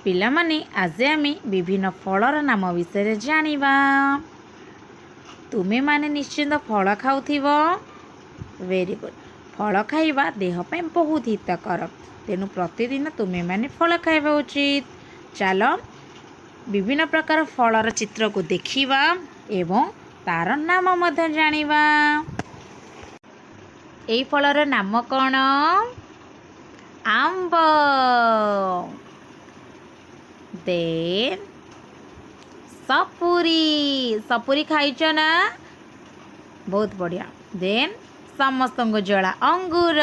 ପିଲାମାନେ, ଆଜି ଆମେ ବିଭିନ୍ନ ଫଳର ନାମ ବିଷୟରେ ଜାଣିବା। ତୁମେମାନେ ନିଶ୍ଚିନ୍ତ ଫଳ ଖାଉଥିବ। Very good. ଫଳ ଖାଇବା ଦେହ ପାଇଁ ବହୁତ ହିତକର, ତେଣୁ ପ୍ରତିଦିନ ତୁମେମାନେ ଫଳ ଖାଇବା ଉଚିତ। ଚାଲ ବିଭିନ୍ନ ପ୍ରକାର ଫଳର ଚିତ୍ରକୁ ଦେଖିବା ଏବଂ ତାର ନାମ ମଧ୍ୟ ଜାଣିବା। ଏଇ ଫଳର ନାମ କ'ଣ? ଆମ୍ବ। ଦେନ୍ ସପୁରୀ। ସପୁରୀ ଖାଇଛ ନା? ବହୁତ ବଢ଼ିଆ। ଦେନ୍ ସମସ୍ତଙ୍କୁ ଜଣା ଅଙ୍ଗୁର।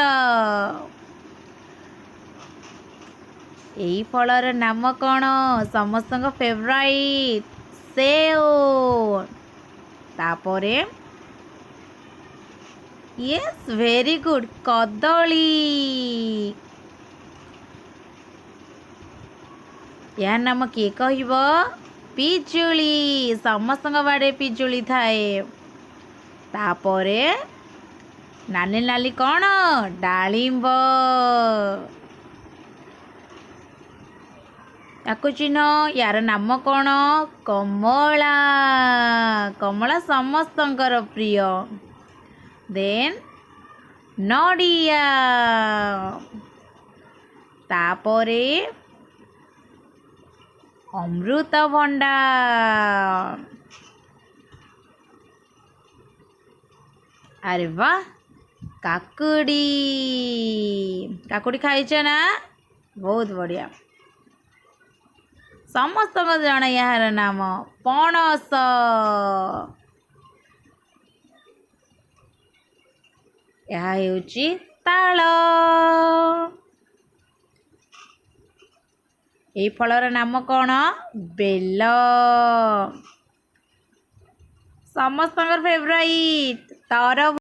ଏଇ ଫଳର ନାମ କ'ଣ? ସମସ୍ତଙ୍କ ଫେଭରାଇଟ୍ ସେଓ। ତାପରେ ୟେସ୍, ଭେରି ଗୁଡ୍, କଦଳୀ। ଏହା ନାମ କିଏ କହିବ? ପିଜୁଳି। ସମସ୍ତଙ୍କ ବାଡ଼ିରେ ପିଜୁଳି ଥାଏ। ତାପରେ ନାଲି ନାଲି କ'ଣ? ଡାଳିମ୍ବ। ତାକୁ ଚିହ୍ନ, ୟାର ନାମ କ'ଣ? କମଳା। କମଳା ସମସ୍ତଙ୍କର ପ୍ରିୟ। ଦେନ୍ ନଡ଼ିଆ। ତାପରେ ଅମୃତଭଣ୍ଡା। ଆରେ ବାଃ, କାକୁଡ଼ି। କାକୁଡ଼ି ଖାଇଛ ନା? ବହୁତ ବଢ଼ିଆ। ସମସ୍ତଙ୍କ ଜଣା ଏହାର ନାମ ପଣସ। ଏହା ହେଉଛି ତାଳ। ଏଇ ଫଳର ନାମ କ'ଣ? ବେଲ। ସମସ୍ତଙ୍କର ଫେଭରାଇଟ୍ ତରଭୁଜ।